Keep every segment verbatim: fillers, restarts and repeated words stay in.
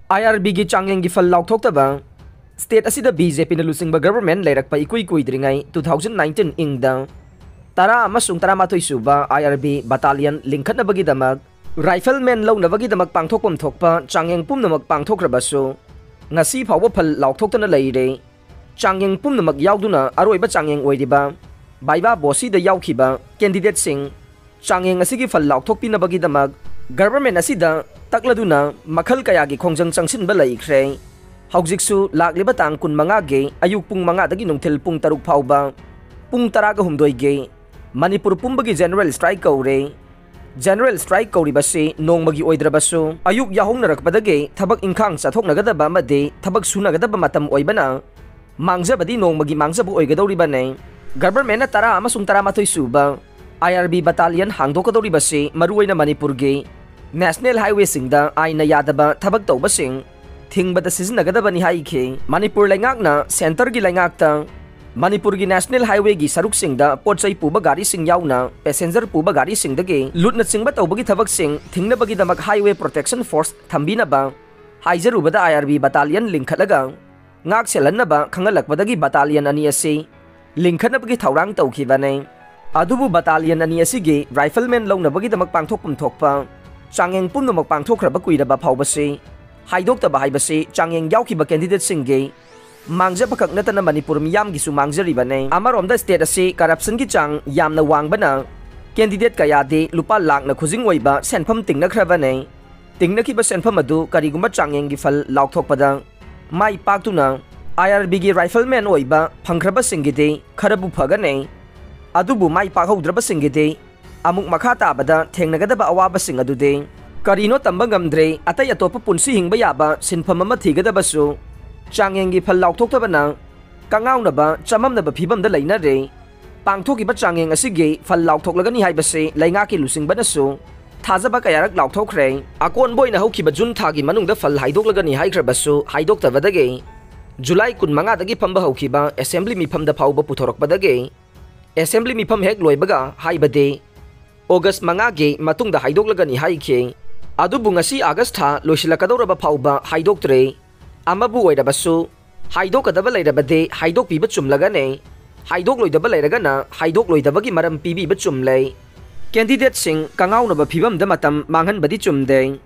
ꯑꯥꯏ R ꯕꯤꯒꯤ ꯆꯥꯡꯌꯦꯡꯒꯤ ꯐꯜ ꯂꯥꯎꯊꯣꯛꯇꯕ꯫ State ꯑꯁꯤꯗ B J ꯄꯤꯅ ꯂꯨꯆꯤꯡꯕ ꯒꯚꯔꯟꯃꯦꯟꯠ ꯂꯩꯔꯛꯄ ꯏꯀꯨꯏ ꯀꯨꯏꯗ꯭ꯔꯤꯉꯩ two thousand nineteen ꯏꯪꯗ ꯇꯔꯥ ꯑꯃꯁꯨꯡ ꯇꯔꯥꯃꯥꯊꯣꯏ ꯁꯨꯕ ꯑꯥꯏ ꯑꯥꯔ ꯕꯤ ꯕꯇꯥꯂꯤꯌꯟ ꯂꯤꯡꯈꯠꯅꯕꯒꯤꯗꯃꯛ ꯔꯥꯏꯐꯜꯃꯦꯟ ꯂꯧꯅꯕꯒꯤꯗꯃꯛ ꯄꯥꯡꯊꯣꯛꯐꯝ ꯊꯣꯛꯄ ꯆꯥꯡꯌꯦꯡ ꯄꯨꯝꯅꯃꯛ ꯄꯥꯡꯊꯣꯛꯈ꯭ꯔꯕꯁꯨ, ꯉꯁꯤ ꯐꯥꯎꯕ ꯐꯜ ꯂꯥꯎꯊꯣꯛꯇꯅ ꯂꯩꯔꯦ꯫ ꯆꯥꯡꯌꯦꯡ ꯄꯨꯝꯅꯃꯛ ꯌꯥꯎꯗꯨꯅ ꯑꯔꯣꯏꯕ ꯆꯥꯡꯌꯦꯡ ꯑꯣꯏꯔꯤꯕ ꯚꯥꯏꯕꯥ ꯕꯣꯁꯤꯗ ꯌꯥꯎꯈꯤꯕ ꯀꯦꯟꯗꯤꯗꯦꯠꯁꯤꯡ ꯆꯥꯡꯌꯦꯡ ꯑꯁꯤꯒꯤ ꯐꯜ ꯂꯥꯎꯊꯣꯛꯄꯤꯅꯕꯒꯤꯗꯃꯛ ꯒꯚꯔꯟꯃꯦꯟꯠ ꯑꯁꯤꯗ ꯇꯛꯂꯗꯨꯅ ꯃꯈꯜ ꯀꯌꯥꯒꯤ ꯈꯣꯡꯖꯪ ꯆꯪꯁꯤꯟꯕ ꯂꯩꯈ꯭ꯔꯦ꯫ ꯍꯧꯖꯤꯛꯁꯨ ꯂꯥꯛꯂꯤꯕ ꯇꯥꯡ ꯀꯨꯟꯃꯉꯥꯒꯤ ꯑꯌꯨꯛ ꯄꯨꯡ ꯃꯉꯥꯗꯒꯤ ꯅꯨꯡꯊꯤꯜ ꯄꯨꯡ ꯇꯔꯨꯛ ꯐꯥꯎꯕ, ꯄꯨꯡ ꯇꯔꯥꯒ ꯍꯨꯝꯗꯣꯏꯒꯤ ꯃꯅꯤꯄꯨꯔ ꯄꯨꯝꯕꯒꯤ ꯖꯦꯅꯔꯦꯜ ꯁ꯭ꯇ꯭ꯔꯥꯏꯛ ꯀꯧꯔꯦ꯫ ꯖꯦꯅꯔꯦꯜ ꯁ꯭ꯇ꯭ꯔꯥꯏꯛ ꯀꯧꯔꯤꯕꯁꯤ ꯅꯣꯡꯃꯒꯤ ꯑꯣꯏꯗ꯭ꯔꯕꯁꯨ, ꯑꯌꯨꯛ ꯌꯥꯍꯧꯅꯔꯛꯄꯗꯒꯤ ꯊꯕꯛ ꯏꯪꯈꯥꯡ ꯆꯠꯊꯣꯛꯅꯒꯗꯕ ꯑꯃꯗꯤ ꯊꯕꯛ ꯁꯨꯅꯒꯗꯕ ꯃꯇꯝ ꯑꯣꯏꯕꯅ, ꯃꯥꯡꯖꯕꯗꯤ ꯅꯣꯡꯃꯒꯤ ꯃꯥꯡꯖꯕ ꯑꯣꯏꯒꯗꯧꯔꯤꯕꯅꯤ꯫ ꯒꯚꯔꯟꯃꯦꯟꯠꯅ ꯇꯔꯥ ꯑꯃꯁꯨꯡ ꯇꯔꯥꯃꯥꯊꯣꯏ ꯁꯨꯕ ꯑꯥꯏ ꯑꯥꯔ ꯕꯤ ꯕꯇꯥꯂꯤꯌꯟ ꯍꯥꯡꯗꯣꯛꯀꯗꯧꯔꯤꯕꯁꯤ ꯃꯔꯨꯑꯣꯏꯅ ꯃꯅꯤꯄꯨꯔꯒꯤ ꯅꯦꯁꯅꯦꯜ ꯍꯥꯏꯋꯦꯁꯤꯡꯗ ꯑꯥꯏꯟꯅ ꯌꯥꯗꯕ ꯊꯕꯛ ꯇꯧꯕꯁꯤꯡ ꯊꯤꯡꯕꯗ ꯁꯤꯖꯤꯟꯅꯒꯗꯕꯅꯤ ꯍꯥꯏꯈꯤ꯫ ꯃꯅꯤꯄꯨꯔ ꯂꯩꯉꯥꯛꯅ ꯁꯦꯟꯇꯔꯒꯤ ꯂꯩꯉꯥꯛꯇ ꯃꯅꯤꯄꯨꯔꯒꯤ ꯅꯦꯁꯅꯦꯜ ꯍꯥꯏꯋꯦꯒꯤ ꯁꯔꯨꯛꯁꯤꯡꯗ ꯄꯣꯠ ꯆꯩ ꯄꯨꯕ ꯒꯥꯔꯤꯁꯤꯡ ꯌꯥꯎꯅ ꯄꯦꯁꯦꯟꯖꯔ ꯄꯨꯕ ꯒꯥꯔꯤꯁꯤꯡꯗꯒꯤ ꯂꯨꯠꯅꯆꯤꯡꯕ ꯇꯧꯕꯒꯤ ꯊꯕꯛꯁꯤꯡ ꯊꯤꯡꯅꯕꯒꯤꯗꯃꯛ ꯍꯥꯏꯋꯦ ꯄ꯭ꯔꯣꯇꯦꯛꯁꯟ ꯐꯣꯔꯁ ꯊꯝꯕꯤꯅꯕ ꯍꯥꯏꯖꯔꯨꯕꯗ, ꯑꯥꯏ ꯑꯥꯔ ꯕꯤ ꯕꯇꯥꯂꯤꯌꯟ ꯂꯤꯡꯈꯠꯂꯒ ꯉꯥꯛ ꯁꯦꯜꯍꯟꯅꯕ ꯈꯪꯍꯜꯂꯛꯄꯗꯒꯤ ꯕꯇꯥꯂꯤꯌꯟ ꯑꯅꯤ ꯑꯁꯤ ꯂꯤꯡꯈꯠꯅꯕꯒꯤ ꯊꯧꯔꯥꯡ ꯇꯧꯈꯤꯕꯅꯤ꯫ ꯑꯗꯨꯕꯨ ꯕꯇꯥꯂꯤꯌꯟ ꯑꯅꯤ ꯑꯁꯤꯒꯤ ꯔꯥꯏꯐꯜꯃꯦꯟ ꯂꯧꯅꯕꯒꯤꯗꯃꯛ ꯄꯥꯡꯊꯣꯛꯐꯝ ꯊꯣꯛꯄ ꯆꯥꯡꯌꯦꯡ ꯄꯨꯝꯅꯃꯛ ꯄꯥꯡꯊꯣꯛꯈ꯭ꯔꯕ ꯀꯨꯏꯔꯕ ꯐꯥꯎꯕꯁꯤ ꯍꯥꯏꯗꯣꯛꯇꯕ ꯍꯥꯏꯕꯁꯤ ꯆꯥꯡꯌꯦꯡ ꯌꯥꯎꯈꯤꯕ ꯀꯦꯟꯗꯤꯗꯦꯠꯁꯤꯡꯒꯤ ꯃꯥꯡꯖꯕꯈꯛ ꯅꯠꯇꯅ ꯃꯅꯤꯄꯨꯔ ꯃꯤꯌꯥꯝꯒꯤꯁꯨ ꯃꯥꯡꯖꯔꯤꯕꯅꯤ꯫ ꯑꯃꯔꯣꯝꯗ ꯁ꯭ꯇꯦꯠ ꯑꯁꯤ ꯀꯔꯞꯁꯟꯒꯤ ꯆꯥꯡ ꯌꯥꯝꯅ ꯋꯥꯡꯕꯅ ꯀꯦꯟꯗꯤꯗꯦꯠ ꯀꯌꯥꯗꯤ ꯂꯨꯄꯥ ꯂꯥꯛꯅ ꯈꯨꯖꯤꯡ ꯑꯣꯏꯕ ꯁꯦꯟꯐꯝ ꯇꯤꯡꯅꯈ꯭ꯔꯕꯅꯤ꯫ ꯇꯤꯡꯅꯈꯤꯕ ꯁꯦꯟꯐꯝ ꯑꯗꯨ ꯀꯔꯤꯒꯨꯝꯕ ꯆꯥꯡꯌꯦꯡꯒꯤ ꯐꯜ ꯂꯥꯎꯊꯣꯛꯄꯗ ꯃꯥꯏ ꯄꯥꯛꯇꯨꯅ ꯑꯥꯏ ꯑꯥꯔ ꯕꯤꯒꯤ ꯔꯥꯏꯐꯜꯃꯦꯟ ꯑꯣꯏꯕ ꯐꯪꯈ꯭ꯔꯕꯁꯤꯡꯒꯤꯗꯤ ꯈꯔꯕꯨ ꯐꯒꯅꯤ꯫ ꯑꯗꯨꯕꯨ ꯃꯥꯏ ꯄꯥꯛꯍꯧꯗ꯭ꯔꯕꯁꯤꯡꯒꯤꯗꯤ ꯑꯃꯨꯛ ꯃꯈꯥ ꯇꯥꯕꯗ ꯊꯦꯡꯅꯒꯗꯕ ꯑꯋꯥꯕꯁꯤꯡ ꯑꯗꯨꯗꯤ ꯀꯔꯤꯅꯣ ꯇꯝꯕ ꯉꯝꯗ꯭ꯔꯦ꯫ ꯑꯇꯩ ꯑꯇꯣꯞꯄ ꯄꯨꯟꯁꯤ ꯍꯤꯡꯕ ꯌꯥꯕ ꯁꯤꯟꯐꯝ ꯑꯃ ꯊꯤꯒꯗꯕꯁꯨ ꯆꯥꯡꯌꯦꯡꯒꯤ ꯐꯜ ꯂꯥꯎꯊꯣꯛꯇꯕꯅ ꯀꯉꯥꯎꯅꯕ, ꯆꯃꯝꯅꯕ ꯐꯤꯕꯝꯗ ꯂꯩꯅꯔꯦ꯫ ꯄꯥꯡꯊꯣꯛꯈꯤꯕ ꯆꯥꯡꯌꯦꯡ ꯑꯁꯤꯒꯤ ꯐꯜ ꯂꯥꯎꯊꯣꯛꯂꯒꯅꯤ ꯍꯥꯏꯕꯁꯤ ꯂꯩꯉꯥꯛꯀꯤ ꯂꯨꯆꯤꯡꯕꯅꯁꯨ ꯊꯥꯖꯕ ꯀꯌꯥꯔꯛ ꯂꯥꯎꯊꯣꯛꯈ꯭ꯔꯦ꯫ ꯑꯀꯣꯟꯕ ꯑꯣꯏꯅ ꯍꯧꯈꯤꯕ ꯖꯨꯟ ꯊꯥꯒꯤ ꯃꯅꯨꯡꯗ ꯐꯜ ꯍꯥꯏꯗꯣꯛꯂꯒꯅꯤ ꯍꯥꯏꯈ꯭ꯔꯕꯁꯨ, ꯍꯥꯏꯗꯣꯛꯇꯕꯗꯒꯤ ꯖꯨꯂꯥꯏ ꯀꯨꯟꯃꯉꯥꯗꯒꯤ ꯐꯝꯕ ꯍꯧꯈꯤꯕ ꯑꯦꯁꯦꯝꯕ꯭ꯂꯤ ꯃꯤꯐꯝꯗ ꯐꯥꯎꯕ ꯄꯨꯊꯣꯔꯛꯄꯗꯒꯤ, ꯑꯦꯁꯦꯝꯕ꯭ꯂꯤ ꯃꯤꯐꯝ ꯍꯦꯛ ꯂꯣꯏꯕꯒ, ꯍꯥꯏꯕꯗꯤ ꯑꯣꯒꯁ ꯃꯉꯥꯒꯤ ꯃꯇꯨꯡꯗ ꯍꯥꯏꯗꯣꯛꯂꯒꯅꯤ ꯍꯥꯏꯈꯤ꯫ ꯑꯗꯨꯕꯨ ꯉꯁꯤ ꯑꯥꯒꯁ ꯊꯥ ꯂꯣꯏꯁꯤꯜꯂꯛꯀꯗꯧꯔꯕ ꯐꯥꯎꯕ ꯍꯥꯏꯗꯣꯛꯇ꯭ꯔꯤ꯫ ꯑꯃꯕꯨ ꯑꯣꯏꯔꯕꯁꯨ, ꯍꯥꯏꯗꯣꯛꯀꯗꯕ ꯂꯩꯔꯕꯗꯤ ꯍꯥꯏꯗꯣꯛꯄꯤꯕ ꯆꯨꯝꯂꯒꯅꯤ, ꯍꯥꯏꯗꯣꯛꯂꯣꯏꯗꯕ ꯂꯩꯔꯒꯅ ꯍꯥꯏꯗꯣꯛꯂꯣꯏꯗꯕꯒꯤ ꯃꯔꯝ ꯄꯤꯕꯤꯕ ꯆꯨꯝꯂꯦ꯫ ꯀꯦꯟꯗꯤꯗꯦꯠꯁꯤꯡ ꯀꯉꯥꯎꯅꯕ ꯐꯤꯕꯝꯗ ꯃꯇꯝ ꯃꯥꯡꯍꯟꯕꯗꯤ ꯆꯨꯝꯗꯦ꯫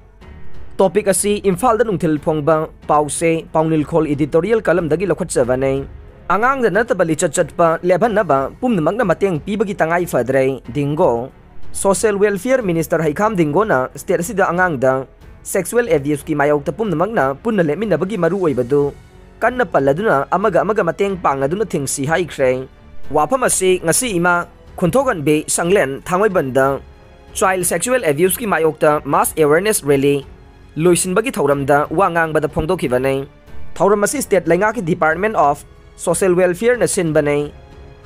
ꯇꯣꯄꯤꯛ ꯑꯁꯤ ꯏꯝꯐꯥꯜꯗ ꯅꯨꯡꯊꯤꯜ ꯐꯣꯡꯕ ꯄꯥꯎꯁꯦ ꯄꯥꯎꯅꯤꯜꯈꯣꯜ ꯏꯗꯤꯇꯣꯔꯤꯌꯦꯜ ꯀꯂꯝꯗꯒꯤ ꯂꯧꯈꯠꯆꯕꯅꯦ꯫ ꯑꯉꯥꯡꯗ ꯅꯠꯇꯕ ꯂꯤꯆꯠ ꯆꯠꯄ ꯂꯦꯞꯍꯟꯅꯕ ꯄꯨꯝꯅꯃꯛꯅ ꯃꯇꯦꯡ ꯄꯤꯕꯒꯤ ꯇꯉꯥꯏ ꯐꯗ꯭ꯔꯦ, ꯗꯤꯡꯒꯣ꯫ ꯁꯣꯁꯤꯌꯦꯜ ꯋꯦꯜꯐꯤꯌꯔ ꯃꯤꯅꯤꯁꯇꯔ ꯍꯩꯈꯥꯝ ꯗꯤꯡꯒꯣꯅ ꯁ꯭ꯇꯦꯠ ꯑꯁꯤꯗ ꯑꯉꯥꯡꯗ ꯁꯦꯛꯁꯨꯑꯦꯜ ꯑꯦꯕ꯭ꯌꯨꯁꯀꯤ ꯃꯥꯌꯣꯛꯇ ꯄꯨꯝꯅꯃꯛꯅ ꯄꯨꯟꯅ ꯂꯦꯞꯃꯤꯟꯅꯕꯒꯤ ꯃꯔꯨꯑꯣꯏꯕꯗꯨ ꯀꯟꯅ ꯄꯜꯂꯗꯨꯅ ꯑꯃꯒ ꯑꯃꯒ ꯃꯇꯦꯡ ꯄꯥꯡꯅꯗꯨꯅ ꯊꯤꯡꯁꯤ ꯍꯥꯏꯈ꯭ꯔꯦ꯫ ꯋꯥꯐꯝ ꯑꯁꯤ ꯉꯁꯤ ꯏꯃꯥ ꯈꯨꯟꯊꯣꯛꯍꯟꯕꯤ ꯁꯪꯂꯦꯟ ꯊꯥꯡꯃꯩꯕꯟꯗ ꯆꯥꯏꯜ ꯁꯦꯛꯁꯨꯑꯦꯜ ꯑꯦꯕ꯭ꯌꯨꯁꯀꯤ ꯃꯥꯌꯣꯛꯇ ꯃꯥꯁ ꯑꯦꯋꯦꯔꯅꯦꯁ ꯔꯦꯂꯤ ꯂꯣꯏꯁꯤꯟꯕꯒꯤ ꯊꯧꯔꯝꯗ ꯋꯥ ꯉꯥꯡꯕꯗ ꯐꯣꯡꯗꯣꯛꯈꯤꯕꯅꯤ꯫ ꯊꯧꯔꯝ ꯑꯁꯤ ꯁ꯭ꯇꯦꯠ ꯂꯩꯉꯥꯛꯀꯤ ꯗꯤꯄꯥꯔꯠꯃꯦꯟ ꯑꯣꯐ ꯁꯣꯁꯤꯌꯦꯜ ꯋꯦꯜꯐꯤꯌꯔꯅ ꯁꯤꯟꯕꯅꯤ꯫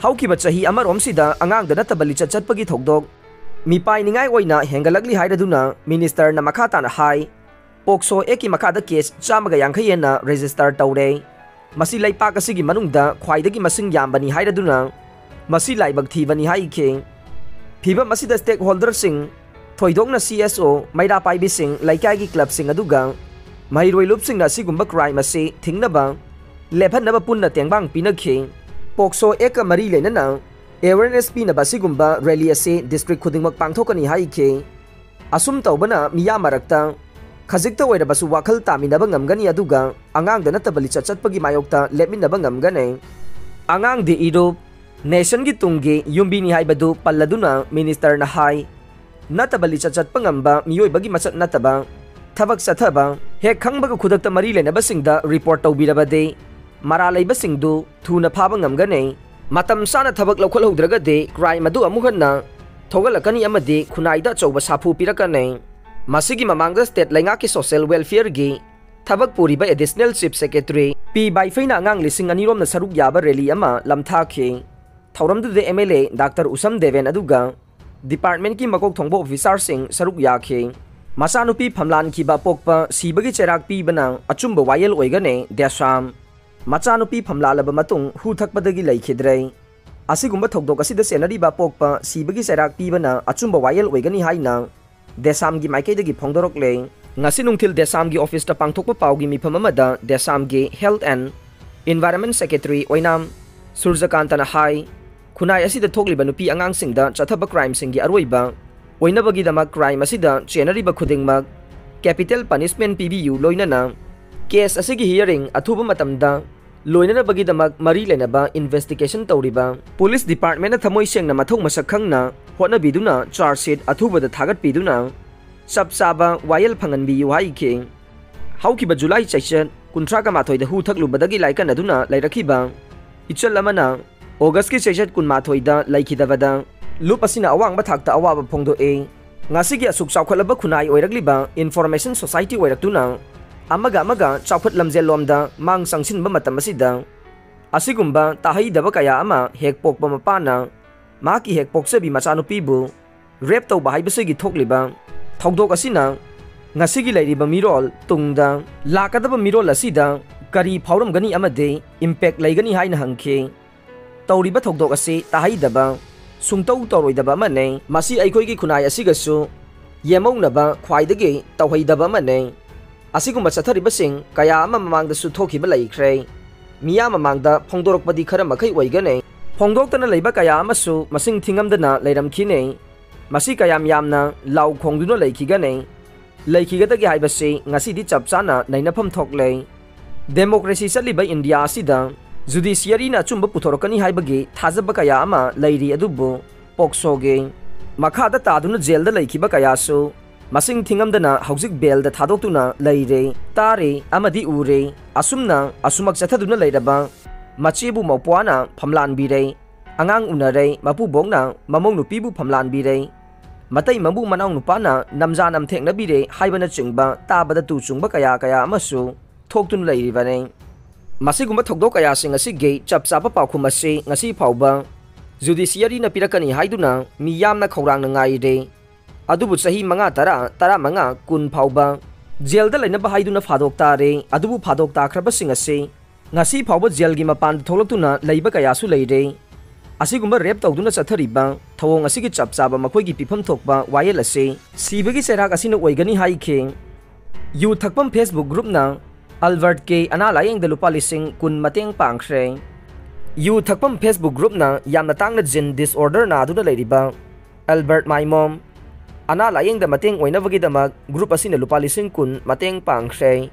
ꯍꯧꯈꯤꯕ ꯆꯍꯤ ꯑꯃꯔꯣꯝꯁꯤꯗ ꯑꯉꯥꯡꯗ ꯅꯠꯇꯕ ꯂꯤꯆꯠ ꯆꯠꯄꯒꯤ ꯊꯧꯗꯣꯛ ꯃꯤꯄꯥꯏꯅꯤꯡꯉꯥꯏ ꯑꯣꯏꯅ ꯍꯦꯟꯒꯠꯂꯛꯂꯤ ꯍꯥꯏꯔꯗꯨꯅ ꯃꯤꯅꯤꯁꯇꯔꯅ ꯃꯈꯥ ꯇꯥꯅ ꯍꯥꯏ, ꯄꯣꯛꯁꯣ ꯑꯦꯛꯀꯤ ꯃꯈꯥꯗ ꯀꯦꯁ ꯆꯥꯝꯃꯒ ꯌꯥꯡꯈꯩ ꯍꯦꯟꯅ ꯔꯦꯖꯤꯁꯇꯔ ꯇꯧꯔꯦ꯫ ꯃꯁꯤ ꯂꯩꯄꯥꯛ ꯑꯁꯤꯒꯤ ꯃꯅꯨꯡꯗ ꯈ꯭ꯋꯥꯏꯗꯒꯤ ꯃꯁꯤꯡ ꯌꯥꯝꯕꯅꯤ ꯍꯥꯏꯔꯗꯨꯅ ꯃꯁꯤ ꯂꯥꯏꯕꯛ ꯊꯤꯕꯅꯤ ꯍꯥꯏꯈꯤ꯫ ꯐꯤꯚꯝ ꯑꯁꯤꯗ ꯁ꯭ꯇꯦꯛ ꯍꯣꯜꯗꯔꯁꯤꯡ, ꯊꯣꯏꯗꯣꯛꯅ ꯁꯤ ꯑꯦꯁ ꯑꯣ, ꯃꯩꯔꯥ ꯄꯥꯏꯕꯤꯁꯤꯡ, ꯂꯩꯀꯥꯏꯒꯤ ꯀ꯭ꯂꯕꯁꯤꯡ ꯑꯗꯨꯒ ꯃꯍꯩꯔꯣꯏ ꯂꯨꯞꯁꯤꯡꯅ ꯑꯁꯤꯒꯨꯝꯕ ꯀ꯭ꯔꯥꯏꯝ ꯑꯁꯤ ꯊꯤꯡꯅꯕ ꯂꯦꯞꯍꯟꯅꯕ ꯄꯨꯟꯅ ꯇꯦꯡꯕꯥꯡ ꯄꯤꯅꯈꯤ꯫ ꯄꯣꯛꯁꯣ ꯑꯦꯛꯀ ꯃꯔꯤ ꯂꯩꯅꯅ ꯑꯦꯋꯦꯔꯅꯦꯁ ꯄꯤꯅꯕ ꯑꯁꯤꯒꯨꯝꯕ ꯔꯦꯂꯤ ꯑꯁꯤ ꯗꯤꯁꯇ꯭ꯔꯤꯛ ꯈꯨꯗꯤꯡꯃꯛ ꯄꯥꯡꯊꯣꯛꯀꯅꯤ ꯍꯥꯏꯈꯤ꯫ ꯑꯁꯨꯝ ꯇꯧꯕꯅ ꯃꯤꯌꯥꯝ ꯃꯔꯛꯇ ꯈꯖꯤꯛꯇ ꯑꯣꯏꯔꯕꯁꯨ ꯋꯥꯈꯜ ꯇꯥꯃꯤꯟꯅꯕ ꯉꯝꯒꯅꯤ, ꯑꯗꯨꯒ ꯑꯉꯥꯡꯗ ꯅꯠꯇꯕ ꯂꯤꯆꯠ ꯆꯠꯄꯒꯤ ꯃꯥꯌꯣꯛꯇ ꯂꯦꯞꯃꯤꯟꯅꯕ ꯉꯝꯒꯅꯤ꯫ ꯑꯉꯥꯡꯗꯤ ꯏꯔꯨꯞ, ꯅꯦꯁꯟꯒꯤ ꯇꯨꯡꯒꯤ ꯌꯨꯝꯕꯤꯅꯤ ꯍꯥꯏꯕꯗꯨ ꯄꯜꯂꯗꯨꯅ ꯃꯤꯅꯤꯁꯇꯔꯅ ꯍꯥꯏ, ꯅꯠꯇꯕ ꯂꯤꯆꯠ ꯆꯠꯄ ꯉꯝꯕ ꯃꯤꯑꯣꯏꯕꯒꯤ ꯃꯁꯛ ꯅꯠꯇꯕ, ꯊꯕꯛ ꯆꯠꯊꯕ, ꯍꯦꯛ ꯈꯪꯕꯒ ꯈꯨꯗꯛꯇ ꯃꯔꯤ ꯂꯩꯅꯕꯁꯤꯡꯗ ꯔꯤꯄꯣꯔꯠ ꯇꯧꯕꯤꯔꯕꯗꯤ ꯃꯔꯥꯜ ꯂꯩꯕꯁꯤꯡꯗꯨ ꯊꯨꯅ ꯐꯥꯕ ꯉꯝꯒꯅꯤ꯫ ꯃꯇꯝ ꯆꯥꯅ ꯊꯕꯛ ꯂꯧꯈꯠꯍꯧꯗ꯭ꯔꯒꯗꯤ ꯀ꯭ꯔꯥꯏꯝ ꯑꯗꯨ ꯑꯃꯨꯛ ꯍꯟꯅ ꯊꯣꯛꯍꯜꯂꯛꯀꯅꯤ ꯑꯃꯗꯤ ꯈꯨꯟꯅꯥꯏꯗ ꯑꯆꯧꯕ ꯁꯥꯐꯨ ꯄꯤꯔꯛꯀꯅꯤ꯫ ꯃꯁꯤꯒꯤ ꯃꯃꯥꯡꯗ ꯁ꯭ꯇꯦꯠ ꯂꯩꯉꯥꯛꯀꯤ ꯁꯣꯁꯤꯌꯦꯜ ꯋꯦꯜꯐꯤꯌꯔꯒꯤ ꯊꯕꯛ ꯄꯨꯔꯤꯕ ꯑꯦꯗꯤꯁꯅꯦꯜ ꯆꯤꯐ ꯁꯦꯀ꯭ꯔꯦꯇꯔꯤ ꯄꯤ ꯕꯥꯏꯐꯩꯅ ꯑꯉꯥꯡ ꯂꯤꯁꯤꯡ ꯑꯅꯤꯔꯣꯝꯅ ꯁꯔꯨꯛ ꯌꯥꯕ ꯔꯦꯂꯤ ꯑꯃ ꯂꯝꯊꯥꯈꯤ꯫ ꯊꯧꯔꯝꯗꯨꯗ ꯑꯦꯝ ꯑꯦꯜ ꯑꯦ ꯗꯥꯛꯇꯔ ꯎꯁꯝ ꯗꯦꯕꯦꯟ ꯑꯗꯨꯒ ꯗꯤꯄꯥꯔꯠꯃꯦꯟꯠꯀꯤ ꯃꯀꯣꯛ ꯊꯣꯡꯕ ꯑꯣꯐꯤꯁꯥꯔꯁꯤꯡ ꯁꯔꯨꯛ ꯌꯥꯈꯤ꯫ ꯃꯆꯥꯅꯨꯄꯤ ꯐꯝꯂꯥꯟꯈꯤꯕ ꯄꯣꯛꯄ ꯁꯤꯕꯒꯤ ꯆꯩꯔꯥꯛ ꯄꯤꯕꯅ ꯑꯆꯨꯝꯕ ꯋꯥꯌꯦꯜ ꯑꯣꯏꯒꯅꯤ, ꯗꯦꯁꯥꯝ꯫ ꯃꯆꯥꯅꯨꯄꯤ ꯐꯝꯂꯥꯜꯂꯕ ꯃꯇꯨꯡ ꯍꯨ ꯊꯛꯄꯗꯒꯤ ꯂꯩꯈꯤꯗ꯭ꯔꯦ꯫ ꯑꯁꯤꯒꯨꯝꯕ ꯊꯧꯗꯣꯛ ꯑꯁꯤꯗ ꯁꯦꯟꯅꯔꯤꯕ ꯄꯣꯛꯄ ꯁꯤꯕꯒꯤ ꯆꯩꯔꯥꯛ ꯄꯤꯕꯅ ꯑꯆꯨꯝꯕ ꯋꯥꯌꯦꯜ ꯑꯣꯏꯒꯅꯤ ꯍꯥꯏꯅ ꯗꯦꯁꯥꯝꯒꯤ ꯃꯥꯏꯀꯩꯗꯒꯤ ꯐꯣꯡꯗꯣꯔꯛꯂꯦ꯫ ꯉꯁꯤ ꯅꯨꯡꯊꯤꯜ ꯗꯦꯁꯥꯝꯒꯤ ꯑꯣꯐꯤꯁꯇ ꯄꯥꯡꯊꯣꯛꯄ ꯄꯥꯎꯒꯤ ꯃꯤꯐꯝ ꯑꯃꯗ ꯗꯦꯁꯥꯝꯒꯤ Health and Environment Secretary ꯑꯣꯏꯅꯥꯝ ꯁꯨꯔꯖꯀꯥꯟꯇꯅ ꯍꯥꯏ, ꯈꯨꯟꯅꯥꯏ ꯑꯁꯤꯗ ꯊꯣꯛꯂꯤꯕ ꯅꯨꯄꯤ ꯑꯉꯥꯡꯁꯤꯡꯗ ꯆꯠꯊꯕ crimeꯁꯤꯡꯒꯤ ꯑꯔꯣꯏꯕ ꯑꯣꯏꯅꯕꯒꯤꯗꯃꯛ crime ꯑꯁꯤꯗ ꯆꯦꯟꯅꯔꯤꯕ ꯈꯨꯗꯤꯡꯃꯛ capital punishment ꯄꯤꯕꯤꯌꯨ, ꯂꯣꯏꯅꯅ case ꯑꯁꯤꯒꯤ hearing ꯑꯊꯨꯕ ꯃꯇꯝꯗ ꯂꯣꯏꯅꯅꯕꯒꯤꯗꯃꯛ ꯃꯔꯤ ꯂꯩꯅꯕ investigation ꯇꯧꯔꯤꯕ police departmentꯅ ꯊꯃꯣꯏ ꯁꯦꯡꯅ ꯃꯊꯧ ꯃꯁꯛ ꯈꯪꯅ ꯍꯣꯠꯅꯕꯤꯗꯨꯅ charge sheet ꯑꯊꯨꯕꯗ ꯊꯥꯒꯠꯄꯤꯗꯨꯅ ꯆꯞ ꯆꯥꯕ ꯋꯥꯌꯦꯜ ꯐꯪꯍꯟꯕꯤꯌꯨ ꯍꯥꯏꯈꯤ꯫ ꯍꯧꯈꯤꯕ ꯖꯨꯂꯥꯏ ꯆꯩꯆꯠ ꯀꯨꯟꯊ꯭ꯔꯥꯒ ꯃꯥꯊꯣꯏꯗ ꯍꯨ ꯊꯛꯂꯨꯕꯗꯒꯤ ꯂꯥꯏꯀꯠꯅꯗꯨꯅ ꯂꯩꯔꯛꯈꯤꯕ ꯏꯆꯜ ꯑꯃꯅ ꯑꯣꯒꯁꯀꯤ ꯆꯩꯆꯠ ꯀꯨꯟꯃꯥꯊꯣꯏꯗ ꯂꯩꯈꯤꯗꯕꯗ ꯂꯨꯞ ꯑꯁꯤꯅ ꯑꯋꯥꯡꯕ ꯊꯥꯛꯇ ꯑꯋꯥꯕ ꯐꯣꯡꯗꯣꯛꯏ꯫ ꯉꯁꯤꯒꯤ ꯑꯁꯨꯛ ꯆꯥꯎꯈꯠꯂꯕ ꯈꯨꯟꯅꯥꯏ ꯑꯣꯏꯔꯛꯂꯤꯕ information society ꯑꯣꯏꯔꯛꯇꯨꯅ ꯑꯃꯒ ꯑꯃꯒ ꯆꯥꯎꯈꯠ ꯂꯝꯖꯦꯜꯂꯣꯝꯗ ꯃꯥꯡ ꯆꯪꯁꯤꯟꯕ ꯃꯇꯝ ꯑꯁꯤꯗ ꯑꯁꯤꯒꯨꯝꯕ ꯇꯥꯍꯩꯗꯕ ꯀꯌꯥ ꯑꯃ ꯍꯦꯛ ꯄꯣꯛꯄ ꯃꯄꯥꯅ ꯃꯍꯥꯛꯀꯤ ꯍꯦꯛ ꯄꯣꯛꯆꯕꯤ ꯃꯆꯥꯅꯨꯄꯤꯕꯨ rape ꯇꯧꯕ ꯍꯥꯏꯕꯁꯤꯒꯤ ꯊꯣꯛꯂꯤꯕ ꯊꯧꯗꯣꯛ ꯑꯁꯤꯅ ꯉꯁꯤꯒꯤ ꯂꯩꯔꯤꯕ ꯃꯤꯔꯣꯜ, ꯇꯨꯡꯗ ꯂꯥꯛꯀꯗꯕ ꯃꯤꯔꯣꯜ ꯑꯁꯤꯗ ꯀꯔꯤ ꯐꯥꯎꯔꯝꯒꯅꯤ ꯑꯃꯗꯤ impact ꯂꯩꯒꯅꯤ ꯍꯥꯏꯅ ꯍꯪꯈꯤ꯫ ꯇꯧꯔꯤꯕ ꯊꯧꯗꯣꯛ ꯑꯁꯤ ꯇꯥꯍꯩꯗꯕ, ꯁꯨꯡꯇꯧ ꯇꯧꯔꯣꯏꯗꯕ ꯑꯃꯅꯤ꯫ ꯃꯁꯤ ꯑꯩꯈꯣꯏꯒꯤ ꯈꯨꯟꯅꯥꯏ ꯑꯁꯤꯒꯁꯨ ꯌꯦꯃꯧꯅꯕ ꯈ꯭ꯋꯥꯏꯗꯒꯤ ꯇꯧꯍꯩꯗꯕ ꯑꯃꯅꯤ꯫ ꯑꯁꯤꯒꯨꯝꯕ ꯆꯠꯊꯔꯤꯕꯁꯤꯡ ꯀꯌꯥ ꯑꯃ ꯃꯃꯥꯡꯗꯁꯨ ꯊꯣꯛꯈꯤꯕ ꯂꯩꯈ꯭ꯔꯦ꯫ ꯃꯤꯌꯥꯝ ꯃꯃꯥꯡꯗ ꯐꯣꯡꯗꯣꯔꯛꯄꯗꯤ ꯈꯔ ꯃꯈꯩ ꯑꯣꯏꯒꯅꯤ꯫ ꯐꯣꯡꯗꯣꯛꯇꯅ ꯂꯩꯕ ꯀꯌꯥ ꯑꯃꯁꯨ ꯃꯁꯤꯡ ꯊꯤꯉꯝꯗꯅ ꯂꯩꯔꯝꯈꯤꯅꯤ꯫ ꯃꯁꯤ ꯀꯌꯥꯝ ꯌꯥꯝꯅ ꯂꯥꯎ ꯈꯣꯡꯗꯨꯅ ꯂꯩꯈꯤꯒꯅꯤ, ꯂꯩꯈꯤꯒꯗꯒꯦ ꯍꯥꯏꯕꯁꯤ ꯉꯁꯤꯗꯤ ꯆꯞ ꯆꯥꯅ ꯅꯩꯅꯐꯝ ꯊꯣꯛꯂꯦ꯫ Democracy ꯆꯠꯂꯤꯕ ꯏꯟꯗꯤꯌꯥ ꯑꯁꯤꯗ judiciaryꯅ ꯑꯆꯨꯝꯕ ꯄꯨꯊꯣꯔꯛꯀꯅꯤ ꯍꯥꯏꯕꯒꯤ ꯊꯥꯖꯕ ꯀꯌꯥ ꯑꯃ ꯂꯩꯔꯤ, ꯑꯗꯨꯕꯨ ꯄꯣꯛꯁꯣꯒꯤ ꯃꯈꯥꯗ ꯇꯥꯗꯨꯅ ꯖꯦꯜꯗ ꯂꯩꯈꯤꯕ ꯀꯌꯥꯁꯨ ꯃꯁꯤꯡ ꯊꯤꯉꯝꯗꯅ ꯍꯧꯖꯤꯛ ꯕꯦꯜꯗ ꯊꯥꯗꯣꯛꯇꯨꯅ ꯂꯩꯔꯦ, ꯇꯥꯔꯦ ꯑꯃꯗꯤ ꯎꯔꯦ꯫ ꯑꯁꯨꯝꯅ ꯑꯁꯨꯃꯛ ꯆꯠꯊꯗꯨꯅ ꯂꯩꯔꯕ ꯃꯆꯦꯕꯨ ꯃꯧꯄ꯭ꯋꯥꯅ ꯐꯝꯂꯥꯟꯕꯤꯔꯦ, ꯑꯉꯥꯡ ꯎꯅꯔꯦ, ꯃꯄꯨꯕꯣꯛꯅ ꯃꯃꯧ ꯅꯨꯄꯤꯕꯨ ꯐꯝꯂꯥꯟꯕꯤꯔꯦ, ꯃꯇꯩ ꯃꯕꯨ ꯃꯅꯥꯎ ꯅꯨꯄꯥꯅ ꯅꯝꯖꯥ ꯅꯝꯊꯦꯡꯅꯕꯤꯔꯦ ꯍꯥꯏꯕꯅꯆꯤꯡꯕ ꯇꯥꯕꯗ ꯇꯨ ꯆꯨꯡꯕ ꯀꯌꯥ ꯀꯌꯥ ꯑꯃꯁꯨ ꯊꯣꯛꯇꯨꯅ ꯂꯩꯔꯤꯕꯅꯤ꯫ ꯃꯁꯤꯒꯨꯝꯕ ꯊꯧꯗꯣꯛ ꯀꯌꯥꯁꯤꯡ ꯑꯁꯤꯒꯤ ꯆꯞ ꯆꯥꯕ ꯄꯥꯎꯈꯨꯝ ꯑꯁꯤ ꯉꯁꯤ ꯐꯥꯎꯕ judiciaryꯅ ꯄꯤꯔꯛꯀꯅꯤ ꯍꯥꯏꯗꯨꯅ ꯃꯤ ꯌꯥꯝꯅ ꯈꯧꯔꯥꯡꯅ ꯉꯥꯏꯔꯦ꯫ ꯑꯗꯨꯕꯨ ꯆꯍꯤ ꯃꯉꯥ, ꯇꯔꯥ, ꯇꯔꯥꯃꯉꯥ, ꯀꯨꯟ ꯐꯥꯎꯕ ꯖꯦꯜꯗ ꯂꯩꯅꯕ ꯍꯥꯏꯗꯨꯅ ꯐꯥꯗꯣꯛ ꯇꯥꯔꯦ꯫ ꯑꯗꯨꯕꯨ ꯐꯥꯗꯣꯛ ꯇꯥꯈ꯭ꯔꯕꯁꯤꯡ ꯑꯁꯤ ꯉꯁꯤ ꯐꯥꯎꯕ ꯖꯦꯜꯒꯤ ꯃꯄꯥꯟꯗ ꯊꯣꯛꯂꯛꯇꯨꯅ ꯂꯩꯕ ꯀꯌꯥꯁꯨ ꯂꯩꯔꯦ꯫ ꯑꯁꯤꯒꯨꯝꯕ ꯔꯦꯞ ꯇꯧꯗꯨꯅ ꯆꯠꯊꯔꯤꯕ ꯊꯧꯑꯣꯡ ꯑꯁꯤꯒꯤ ꯆꯞ ꯆꯥꯕ ꯃꯈꯣꯏꯒꯤ ꯄꯤꯐꯝ ꯊꯣꯛꯄ ꯋꯥꯌꯦꯜ ꯑꯁꯤ ꯁꯤꯕꯒꯤ ꯆꯩꯔꯥꯛ ꯑꯁꯤꯅ ꯑꯣꯏꯒꯅꯤ ꯍꯥꯏꯈꯤ꯫ ꯌꯨ ꯊꯛꯐꯝ Facebook groupꯅ ꯑꯜꯕꯔꯠ ꯀꯦ ꯑꯅꯥ ꯂꯥꯌꯦꯡꯗ ꯂꯨꯄꯥ ꯂꯤꯁꯤꯡ ꯀꯨꯟ ꯃꯇꯦꯡ ꯄꯥꯡꯈ꯭ꯔꯦ꯫ ꯌꯨ ꯊꯛꯐꯝ Facebook groupꯅ ꯌꯥꯝꯅ ꯇꯥꯡꯅ ꯖꯤꯟ disorder ꯅꯥꯗꯨꯅ ꯂꯩꯔꯤꯕ ꯑꯜꯕꯔꯠ ꯃꯥꯏꯃꯣꯝ ꯑꯅꯥ ꯂꯥꯌꯦꯡꯗ ꯃꯇꯦꯡ ꯑꯣꯏꯅꯕꯒꯤꯗꯃꯛ group ꯑꯁꯤꯅ ꯂꯨꯄꯥ ꯂꯤꯁꯤꯡ ꯀꯨꯟ ꯃꯇꯦꯡ ꯄꯥꯡꯈ꯭ꯔꯦ꯫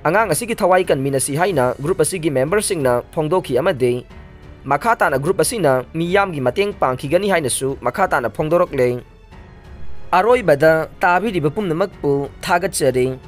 ꯑꯉꯥꯡ ꯑꯁꯤꯒꯤ ꯊꯋꯥꯏ ꯀꯟꯃꯤꯟꯅꯁꯤ ꯍꯥꯏꯅ group ꯑꯁꯤꯒꯤ memberꯁꯤꯡꯅ ꯐꯣꯡꯗꯣꯛꯈꯤ ꯑꯃꯗꯤ ꯃꯈꯥ ꯇꯥꯅ group ꯑꯁꯤꯅ ꯃꯤꯌꯥꯝꯒꯤ ꯃꯇꯦꯡ ꯄꯥꯡꯈꯤꯒꯅꯤ ꯍꯥꯏꯅꯁꯨ ꯃꯈꯥ ꯇꯥꯅ ꯐꯣꯡꯗꯣꯔꯛꯂꯦ꯫ ꯑꯔꯣꯏꯕꯗ ꯇꯥꯕꯤꯔꯤꯕ ꯄꯨꯝꯅꯃꯛꯄꯨ ꯊꯥꯒꯠꯆꯔꯤ꯫